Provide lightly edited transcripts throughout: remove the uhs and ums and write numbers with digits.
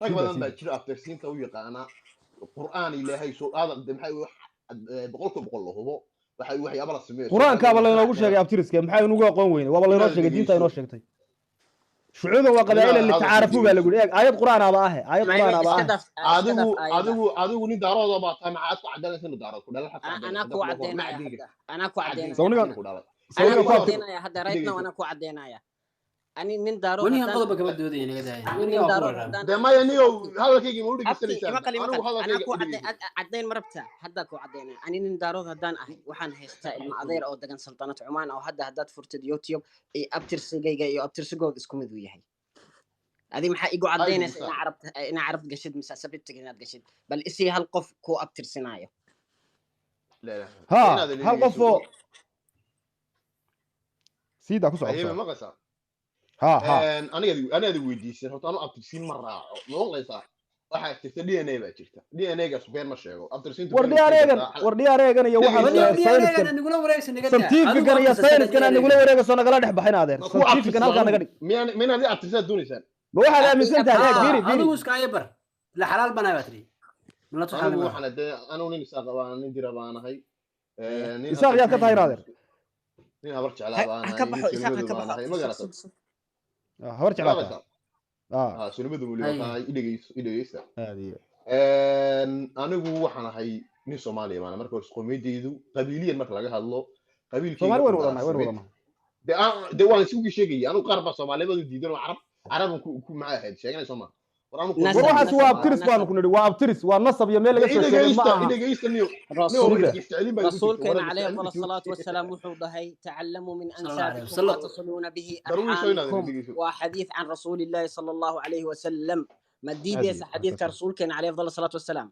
Rag Sidaa, badan baa sidaa. jira abtirsiinta u yaqaana Qur'aan Ilaahay soo aadan de, maxay wax 100% la hubo, waxay waxyaaba la sameeyo. Qur-aankaaba Soomaalida laynoogu madax sheegay abtiriska, maxay inugu aqoon weyne? Waaba laynoo inaad sheegay, diinta inoo dhegeyso. sheegtay. Shucuuban waa qabaa'ila Inaad hadalka litacaarafu baa lagu dhegeyso. yidhi. Eeg, aayad qur-aanaaba ahe, aayad Maya, qur-aanaaba iska ahe. dhaaf, iska Adigu dhaaf aayada. Adigu nin Daarooda baa tahay, maxaad ku cadaynaysa inuu Daarood ku dhalay? Xad ku Anaa cadaynaysa ku dadku ma caddaynaya caddayn hadda, anaa ku caddayn caddaynaya. Sawnigan karta inuu ku dhalay. Anaa sawnigan ku ku abtir caddaynaya hadda, right now. Dhegeyso. Anaa ku caddaynaya, ani nin Daarood Weligan haddaan qodoba kama doodaya, naga daaya nin weligan waa ku Daarood weeraraan. haddaan De ahay, maya niyow, abti hadalkayga ma u abti dhegeysanaysaan? Imaqal Anigu imaqal, anaa hadalkayga ku u dhegeyso. Caddayn ma rabtaa? Haddaa ku caddaynaya. Ani nin Daarood haddaan ahay, waxaan haystaa ilma adeer oo degan Saltanat Cumaan, oo hadda haddaad furtid YouTube iyo abtirsigayga iyo abtirsigooda isku mid uu yahay. Adi maxaa igu Ay caddaynaysa dhegeysaa. inaa Carabta, inaa Carab gashid mise sabibtiga inaad gashid? Bal isii hal qof kuu abtirsinaayo. La ilaha Ha inaad hal qof dhegeyso. oo siidaa ku soco, ku Ayay soco. Maqlaysaa? Ha ha. Aniga anigaad weydiisan horta, anu abtirsiin ma raaco, ma maqlaysaa? Waxaa jirta DNA baa jirta, DNA gaas been ma sheego, abtirsiintu War been ma sheegi dhiyaareegan kartaa. War dhiyaareegan iyo waxaan Dhegeyso. sayniskan DNA nagula wareegsan, naga daa adigu. Scientifican iyo Abtirsan sayniskan aad nagula DNA. wareegayso, nagala dhex baxin, adeer. Ma ku Scientifican abtirsan halkaa naga anigu dhig. Miyaan minaad i abtirsaad doonaysaan? Ma waxaad aaminsan tahay? Eeg, fiiri, fiiri. Adigu iska bar la xalaal banaa baa tiri, ma la Anigu tuxaalnimada. Waxaan dee anigu nin Isaaq baan, nin Dira baan ahay, nin Isaaq yaad ka tahay, adeer? Nin Habar Jeclaa Ha baan ha ka ahay, nin baxo Isaaq, ha Sulimadu ka baan baxo. ahay, ma Sug garata? sug sug. Ah, Habar Jeclaa tahay. Maqlaysaa? Ah. Ah, Sulimadu weliba Haye. tahay. Idhegeyso, idhegeysta. Aad iyo Anigu waxaan ahay nin Soomaaliya baan. Marka hore qowmiyadeydu qabiiliyan marka laga hadlo, qabiilkayga Soomaali waynu waa wadanahay, waynu Semitic. wadanahay. De de waan isugu sheegaya, anigu qaar baa Soomaalimadu diidan oo Carab Caraban ku maxay ahayd sheeganay Sooma. War anigu War Nasab qowmiyadeydu waxaas waa nasab abtiris baanu nasab. ku nidhi, waa abtiris, waa nasab iyo meel de laga soo sheegay ma idhegeysta aha. Idhegeysta niyo niyo. Rasuulka Sida Isticliin baa igu jirta. Rasuulkeena War calayhi isticliin afdal baa igu asalaatu jirta. wasalaam wuxuu dhahay: tacalamuu min Sala Allahu alayhi ansaabikum maa wasalam. Tasiluuna bihi Darwiisho inaad arxaamikum. dhegeyso. Waa xadiis can rasuulillahi sala Allahu calayhi wasalam. Ma Aad iyo diidaysa xadiidka rasuulkeena calayhi afdal asalaatu wasalaam?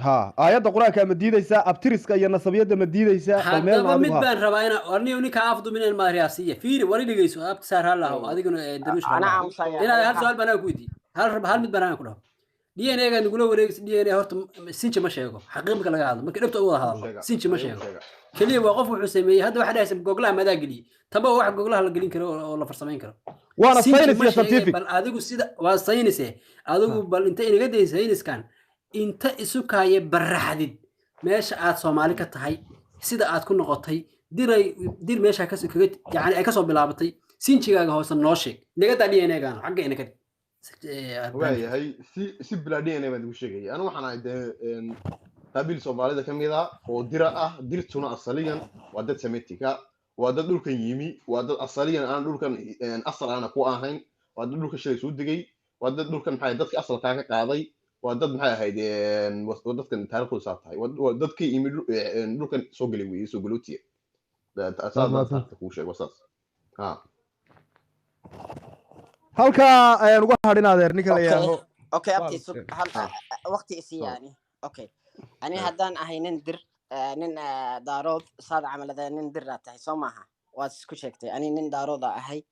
Ha, aayadda qur-aanka ma diidaysaa? Abtiriska iyo nasabiyadda ma diidaysaa? Bal meelna Haddaba adigu mid ha baan rabaa ina warniyo ninka afdumineen maariyaasiya. Fiiri, war dhegeyso, abtisaar hal lahow, adiguna Darwiish hal Anaa lahow. aamusaya. Inaad hal su'aal baan ku weydiiyey, hal mid baan ku dhaho. DNA ga nagula wareegaysa, DNA horta sinji ma sheego. Xaqiiq marka laga hadlo, marka dhabta u wada Ugu hadalno, sheega. sinji ma Ugu sheego. sheega. Keliya waa qof wuxuu sameeyey. Hadda waxaa dhahaysa googlaha madaa geliyey, tamba waa wax googlaha la gelin karo oo la farsamayn karo. Waana Sinji saynis ma iyo sheege. scientific. Bal adigu sida waa saynise, adigu bal inta inaga dayn sayniskan, inta isu kaaya baraxdid meesha aad Soomaali ka tahay, sida aad ku noqotay diray Dir, meesha kasoo kaga yani ay kasoo bilaabatay, sinjigaaga hoose noo sheeg. Inaga daa DNA gaana xagga inaga Waayahay, si bilaa DNA baan igu sheegaya. Anigu waxaan ahay dee qabiil Soomaalida ka mid ah oo Dira ah. Dirtuna asaliyan waa dad Semitika, waa dad dhulkan yimi, waa dad asaliyan aan dhulkan asal aana ku ahayn, waa dad dhulka shalay soo degay, waa dad dhulkan maxay dadka asalkaa ka qaaday, waa dad maxay ahayd waa dadkan taariikhdoodu saa tahay, waa dadkii yimi dhulkan soo galay weeye, soo galootiya. Saas baan Mahadsan. taariikhda kuu sheego saas ha. Halkaa ayaan uga hadhin, adeer, ninka la Okay. yidhaaho. Okay, abti sug hal Ha. waqti isi yani. Okay, ani Ha. haddaan ahay nin Dir, nin Daarood saad camalada, nin Diraa tahay soo maaha? Waad isku sheegtay. Ani nin Daarooda ahay,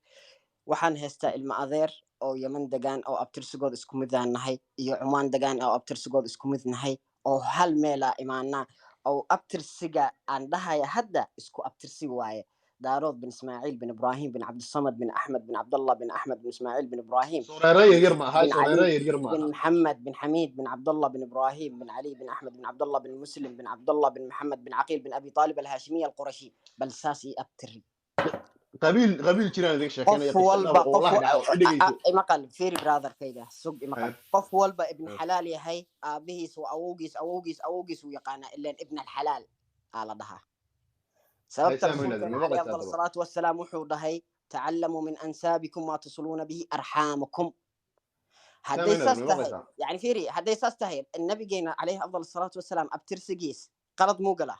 waxaan haystaa ilma adeer oo Yemen degaan oo abtirsigood isku midaan nahay, iyo Cumaan degaan oo abtirsigood isku mid nahay, oo hal meelaa imaanaa, oo abtirsiga aan dhahaya hadda isku abtirsi waaye: Daarood bin Ismaaciil bin Ibraahim bin Cabdisamad bin Axmed bin Cabdallah bin Axmed bin Ismaaciil bin Ibraahim Soreere yaryar ma aha. bin Soreere Cali yaryar ma bin aha. Maxamed bin Xamiid bin Cabdallah bin Ibraahim bin Cali bin Axmed bin Cabdallah bin Muslim bin Cabdallah bin Maxamed bin Caqiil bin Abi Taalib Alhaashimiya Alqurashi. Bal saas ii abtiri. Qabiil qabiil jiraan idinka sheekeynaya Qof qisa walba dhaba oo qof wallahi dhacdo, idhegeyso. Imaqal, fiiri, brotherkayga, sug, imaqal. Qof walba ibn xalaal yahay, aabihiis waa awowgiis, awowgiis, awowgiis uu yaqaanaa, ileen ibn alxalaal aa la dhahaa. Sababta Haysaa maynad rasuulkeena ma calayhi maqlaysaa afdal haddaba? asalaatu wasalaam wuxuu dhahay: tacalamuu min ansaabikum maa tasiluuna bihi arxaamakum. Haysaa Hadday maynad saas ma tahay maqlaysaa? Yani fiiri, hadday saas tahay, nabigeena calayhi afdal asalaatu wasalaam abtirsigiis qalad muu galaa?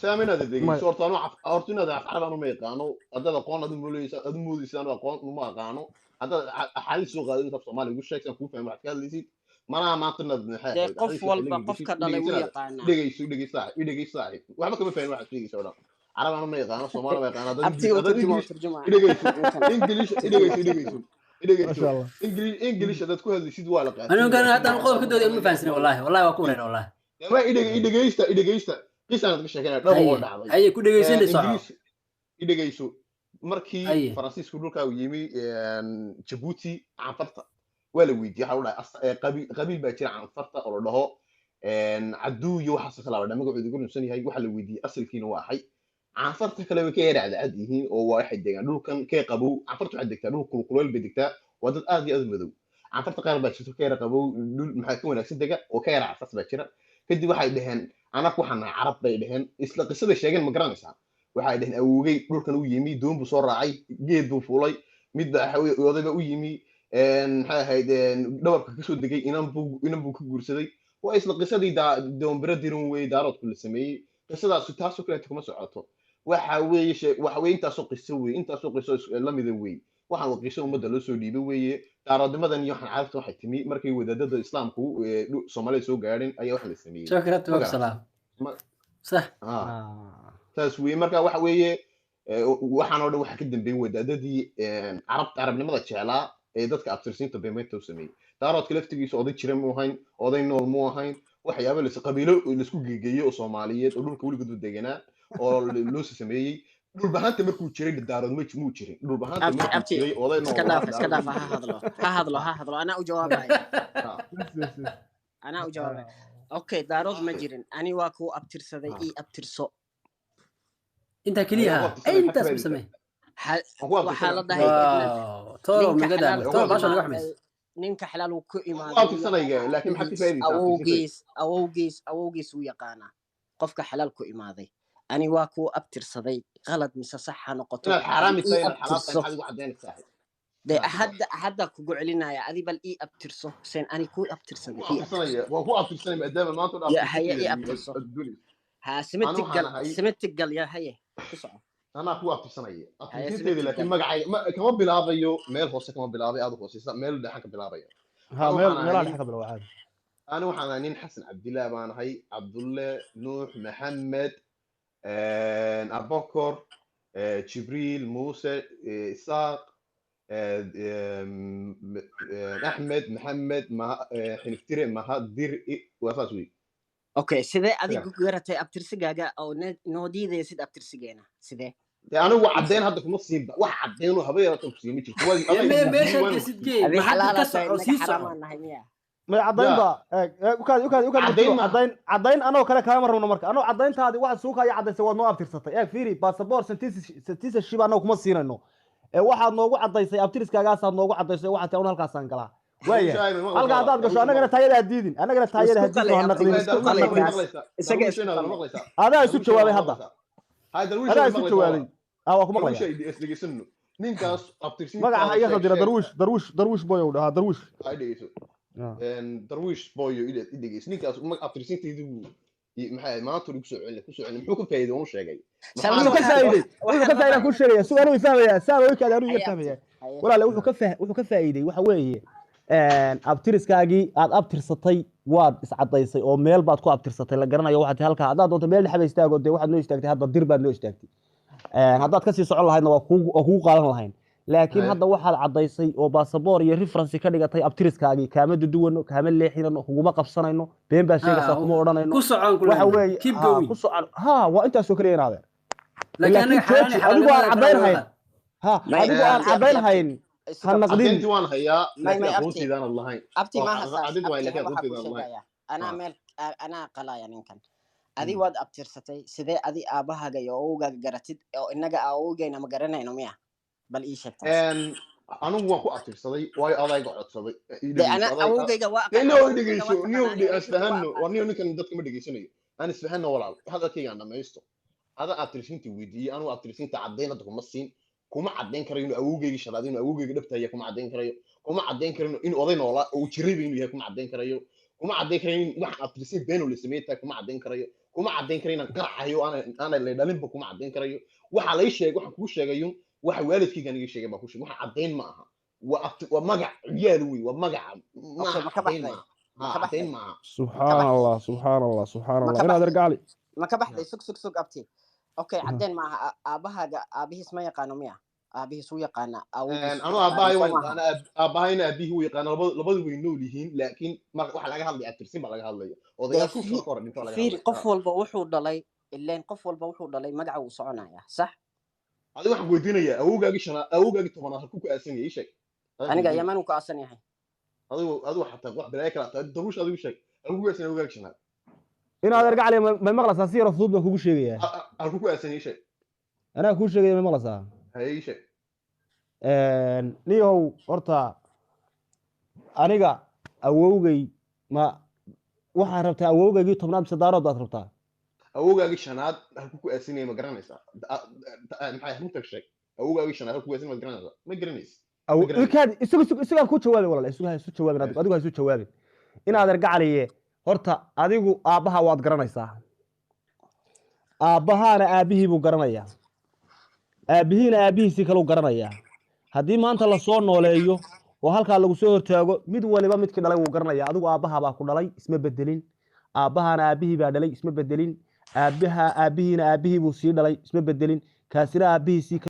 Saa inaad Maya. dhegeyso horta. Anu horta inaad af Carab anu ma yaqaano. Haddaad aqoon adu moodaysa, adu moodaysa, anu aqoon uma aqaano. Haddaad axaadiis soo qaadin af Soomaali ugu sheegsan kuu fahmo waxaad ka hadlaysid malaha. Maanta inaad maxay Dee ahayd qof axaadiiska walba xilliga qofka geshid dhalay wuu dhegeyso inaad yaqaanaa. Dhegeyso, dhegeyso saaxib, dhegeyso saaxib, waxba kama fahmin waxaad sheegaysa oo dhan. Carab anu ma yaqaano, Soomaali ma yaqaano. Haddaad Abtiga u haddaad turjuma, u English turjuma. Dhegeyso. Ninkan English turjuma. Dhegeyso, dhegeyso, dhegeyso. Masha Allah. English haddaad ku hadlaysid waa la qaatin, Anigu kan laakiin haddaan qodob ka doodaya ma fahansana, wallahi, wallahi waa ku wareer, wallahi. Ma idhegeysta, idhegeysta, qisaan ka sheekeynaya dhab oo Haye. dhacday. Haye, ku dhegeysanay, soco. Ingiriis, idhegeyso, markii Haye. Faransiisku dhulka uu yimi Jabuuti, Canfarta Waa la weydiiyey, waxaa la dhahay qabiil baa jira Canfarta oo la dhaho Caduu iyo waxaasoo kale la dhaha, magacooda ugu lunsan yahay. Waxaa la weydiiyey asalkiina waa axay. Canfarta kale way ka yara cadcad yihiin oo waa waxay degaan dhulkan kee qabow. Canfarta waxay degtaa dhul kulkuleel bay degtaa, waa dad aad iyo aad u madow. Canfarta qaar baa jirto ka yara qabow, dhul maxaa ka wanaagsan dega oo ka yara casas baa jira. Kadib waxay dhaheen anaku waxaan nahay Carab bay dhaheen. Isla qisaday sheegeen, ma garanaysaa? Waxay dhaheen awowgay dhulkan u yimi, doon buu soo raacay, geed buu fuulay, mid baa waxa weeye oday baa u yimi, maxay ahayd, dhabarka kasoo degay, inan buu ka guursaday. Waa isla qisadii doombiro dirin wey Daaroodku la sameeyey. Qisadaas taasoo kaleeto kuma socoto. Waxa weeye waxa weeye intaasoo qiso weeye, intaasoo qiso lamida weeye. Waxaan waa qiso ummadda loo soo dhiibay weeye. Daaroodnimadan iyo waxaan carabta waxay timi markay wadaadada Islaamku Soomaalida soo gaadhin ayaa wax la sameeyey. Shukran. Ma garan salaam. Sax. Saas weeye. Marka waxa weeye waxaan oo dhan waxa ka dambeeyey wadaadadii carab, carabnimada jeclaa ee dadka abtirsiinta beemeynta u sameeyey. Daaroodka laftigiisa oday jira muu ahayn, oday nool muu ahayn. Waxyaaba las qabiilo laisku gegeeyey oo Soomaaliyeed oo dhulka weligood u deganaa oo loo sameeyey. Dhulbahanta markuu jiray Daarood ma muu jirin. Dhulbahanta Abti, markuu abti, jiray oday iska nool dhaaf, ahaa iska Daarood dhaaf. ma Ha jirin. hadlo, ha hadlo, ha hadlo, anaa u jawaabaya, anaa u jawaabaya. Okay, Daarood ma jirin, ani waa kuu abtirsaday. Ii abtirso. Intaa keliya. Ayaa ku Ha, abtirsanay, maxaad intaas ka ma samee. waan ku Waxaa la abtirsanay. dhahay ibna Wow, tolo ninka naga xalaal daama ku tolo baasha naga imaaday xumays. Ninka xalaal uu ku Waan ku imaaday wuu abtirsanaya, yaqaanaa. laakiin maxaad ka Aabihiis, faa'iidaysaa abtirsiintayda? awowgiis, awowgiis, awowgiis wuu yaqaanaa qofka xalaal ku imaaday. Ani waa kuu abtirsaday, qalad mise sax ha noqoto, Inaad bal xaaraami ii tahay, inaad xalaal tahay, abtirso. maxaad igu caddaynaysaa? Dee Ha, ku soco. Hadda kugu celinaya, adi bal ii abtirso seen ani kuu Waan abtirsaday. ku Ii abtirso. abtirsanaya, waan ku abtirsanaya, maadaama maanta o dhan Ya haye, ii abtirsanteeda abtirso. aad doonayso. Ha, Anu simitig waxaan gal, ahay simitig gal. Ya haye, ku soco. Anaa ku abtirsanaya Haye, abtirsinteeda, simitig laakiin gal. magacayga kama bilaabayo meel hoose, kama bilaabay aad u hooseysa, meel dhexan ka bilaabaya. Ha, Anu meel waxaan meelaha ahay dhex ka bilow caadi. Anu waxaan ahay nin Xasan Cabdillah baan ahay, Cabdulle Nuux Maxamed Abokor, Jibriil Muuse, Isaaq, Axmed Maxamed Xiniftire Mahadir, waa saas wey. Okay, sidee Sigaa. adigu garatay abtirsigaaga oo noo diidaysid abtirsigeena? Sidee? Dee anigu caddeyn hadda kuma siinba, wax caddeyn oo haba yaraatoo ku siin ma jirto. Waa adaa mee i weydiiyey, meesha waana ku gesid siiyey. gee Adi maxaad ka xalaala tahay, soco inaga sii soco. xaraamaan nahay miya? May caddayn Ya ba eeg eeg, ukaadi, ukaadi, ukaadi. Caddeyn Murtido maaha. Caddayn, caddayn anoo kale kaama rabno. Marka anoo caddayntaadi waxaad suuka iyo caddaysay waad noo abtirsatay. Eeg, fiiri, passport citizenship annagu kuma siinayno ee waxaad noogu caddaysay abtiriskaagaasaad noogu caddaysay. Waxaad tahay un halkaasaan galaa. Waayahay, Darwiish ma halka maqlaysaa? haddaad gasho Darwiish ma annagana maqlaysaa? taayada ha diidin, annagana taayada ha Isku diidin oo qalay ha abti, naqlin, isku ha qalay naqlin. kaas isaga, Darwiish isku inaad ma qalay. maqlaysaa? Adaa isu Darwiish inaad jawaabay ma hadda. maqlaysaa? Hay Darwiish Adaa ma isu maqlaysaa? jawaabay. Walaal Ah, waa ku maqlaya. Darwiish ay isdhegeysano, ninkaas Magaca ha abtirsiintaada iga sheeg khaldina. sheeg. Darwiish, Darwiish, Darwiish boyow dhahaa, Darwiish. Ha dhegeyso. Darwiish boyo i dhegeyso. Ninkaas abtirsiintaydu buu maxay ahayd maanta ku soo celin, ku soo celin, muxuu ka faa'iiday? Waan u sheegay. Salma, Wuxuu ka waxaan faa'iiday, wuxuu ka waxaan faa'iiday rabaa ku sheegaya si anuu fahmaya saa way kaada anuu iga haye abti fahmaya. Haye. Walaale, wuxuu ka faa'iiday waxa weeye abtiriskaagii aad abtirsatay waad iscadaysay oo meel baad ku abtirsatay la garanayo. Waxaad tihi halkaa haddaad doonto meel dhexba istaago. Dee waxaad noo istaagtay hadda dir baad noo istaagtay. Haddaad kasii socon lahaydna waa kugu qaadan lahayn, laakiin Haye. hadda waxaad caddaysay oo baasaboor iyo reference ka dhigatay abtiriskaagii. Kaama duduwano, kaama leexinano, kuguma qabsanayno. Been baad sheegaysaa Ha kuma odhanayno. Ku socon ku waxa leenahay. Weeye Keep ha going. ku socon. Ha, waa intaasoo kaliya inaadeen. Laakiin Laakiin anaga xaaraan jooji adigoo aan xalaalnimada caddayn faraha hayn. naga qaad. Ha, May adigoo aan abti, abti, caddayn abti, hayn ha isuga abti. naqdin. Caddeyntii waan hayaa, May laakiin may abti aqoonteydaanan lahayn. Abti Waa maaha saas. caddeynti waay, Abti laakiin hal waxaa kuu aqoonteydaanan lahayn. sheegaya anaa Ha meel anaa qalaya ninkan. Adi waad abtirsatay, sidee adi aabahaaga iyo awowgaaga garatid oo inaga awowgayna ma garanayno miya? Bal ii sheeg taas. Anigu waan ku abtirsaday waayo adayga codsaday. I De dhegeyso ana aday awowgayga waa dee aqaan, niyo awowgayga dhegeyso waa niyo taqaanaa, ani awowgayga waa isfahanno. aqaan. War niyo, ninkan dadka ma dhegeysanayo. Aan isfahanno walaal, hadalkayga aan dhamaysto. Ada abtirsiinta weydiiyey, anigu abtirsiinta caddayn hadda kuma siin. Kuma caddayn karayo inuu awowgayga shalaad, inuu awowgayga dhabtaya kuma caddayn karayo. Kuma caddayn karayo inuu oday noolaa oo jirayba inuu yahay kuma caddayn karayo. Kuma caddayn karayo in wax abtirsiin been oo la sameeyey tahay kuma caddayn karayo. Kuma caddayn karayo inaan qaracayo aanan la dhalinba kuma caddayn karayo. Waxa lay sheegay, waxaan kuu sheegayun, waxa waalidkayga aniga sheegay baa ku sheegay. Waxa caddayn ma aha, waa magac ciyaal wey, waa magaca Okay, maaha, ma ka caddayn baxday? maaha. Ma Ha ka caddayn baxday? maaha. Ma ka Subxaan baxday? Allah, subxaan Allah, subxaan Ma Allah ka inaad baxday? ergacli. Ma ka baxday? Sug, sug, sug abti. Okay, Ha. caddeen maaha. Aabahaaga aabihiis ma yaqaano miya? Aabihiis wuu yaqaanaa, awowgiis wuu Anu yaqaanaa, aabbahay soo waan maaha? yaqaana, aabahayna aabihii wuu yaqaana, labadu way nool yihiin, laakiin marka waxa laga hadlaya abtirsin baa laga hadlaya. Dee Odayaal kun sano ka hor dhinto laga fiiri hadlaya. Qof walba wuxuu dhalay, ileen qof walba wuxuu dhalay magaca wuu soconaya, sax? Adiga waxaan ku weydiinayaa awowgaagii shanaad, awowgaagii 10aad halkuu ku aasan yahay? Ii sheeg, adaan ku Aniga weydiinaya. Yaman uu ku aasan yahay. Adigu xataa wax balaayo kala tahay, daruusha adigu sheeg. Halku ku aasan awowgaagii shanaad? Inaad ergacali ma maqlaysaa? Si yaro fudud baan kugu sheegayaa. Halku ku aasan, ii sheeg. Anaa kuu sheegaya, ma maqlaysaa? Haye, ii sheeg. Niyow, horta aniga awowgay ma waxaad rabtaa awowgaygii 10aad mise Daarood baad rabtaa? Awowgaagii shanaad halku ku aasanaya ma garanaysaa? Maxay, runta sheeg. Awowgaagii shanaad halku ku aasan maad garanaysaa? Ma garanaysid. Ma garanaysid. Ilkaadi isugu isugu isugaan kuu jawaabay walaal, isugu ha isu jawaabin adigu, adigu ha isu jawaabin. Inaad ergacaliye, horta adigu aabbaha waad garanaysaa, aabbahaana aabbihii buu garanayaa, aabbihiina aabbihiisii kaluu garanayaa. Haddii maanta lasoo nooleeyo oo halkaa lagu soo hortaago, mid waliba midkii dhalay wuu garanayaa. Adigu aabbaha baa ku dhalay, isma bedelin. Aabbahaana aabbihii baa dhalay, isma bedelin. Aabbaha aabbihiina aabbihii buu sii dhalay, isma bedelin. Kaasina aabbihiisii.